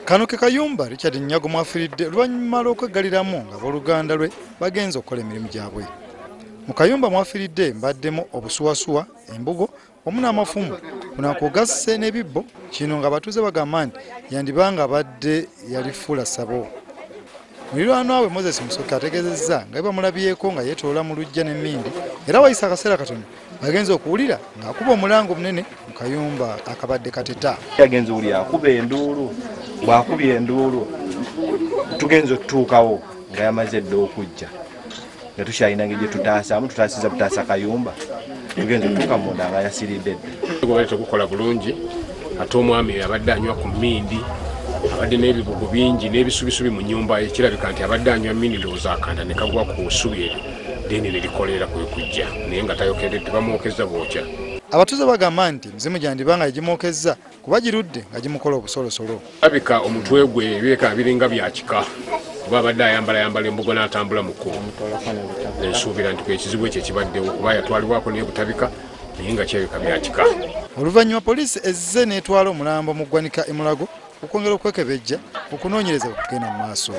Kano ke kayumba Richard Nyago mwafiiridde oluvannyuma lw'okweggaliramu ng'abooluganda lwe bagenze okukola emirimu gyabwe. Mu kayumba mwafiiridde mbaddemu obusuwasuwa, embugo wamu n'amafumu. Kuno akugasse n'ebibbo kino ng'abatuuze bagamba nti yandibanga abadde yalifuula ssabo. Muliraanwa we Moses Musoke ategeezezza nga bamulabyeko nga yeetoola mu luggya n'emmindi era wayise akaseera katono bagenze okuwulira ng'akuba omulango munene mu kayumba akabadde kateta. Yagenze owulira akuba enduulu, bw'akubye enduulu tugenze otutuukawo nga yamaze dda okujja nga tukyalina ngeri gye tutaasaamu, tutaasiza butaasa kayumba, tugenze otutuuka munda nga yasiridde dda. Gubadde tegukola bulungi, ate omwami abadde anywa ku mmindi, abadde n'ebibugo bingi n'ebisubisubi mu nnyumba ye, kirabika nti abadde anywa mmindi ndowooza akanda ne kagwa ku ssubi eryo then ne likolera kwe kujja, naye nga tayokedde, tebamwokezza bwokya. Abatuuze bagamba nti emizimu gyandibanga yagimwokezza kuba girudde nga gimukola obusolosolo. Kirabika omutwe gwe ebireka biringa bya kika, kuba abadde ayambalayambala embugo n'atambula mu kkubo. Nsuubira nti ekizibu ekyo ekibaddewo kuba yatwalibwako n'e Butabika naye nga kirabika bya kika. Oluvannyuma poliisi ezze n'etwala omulambo mu ggwanika e Mulago okwongera okwekebejja okunoonyereza kugenda mu maaso.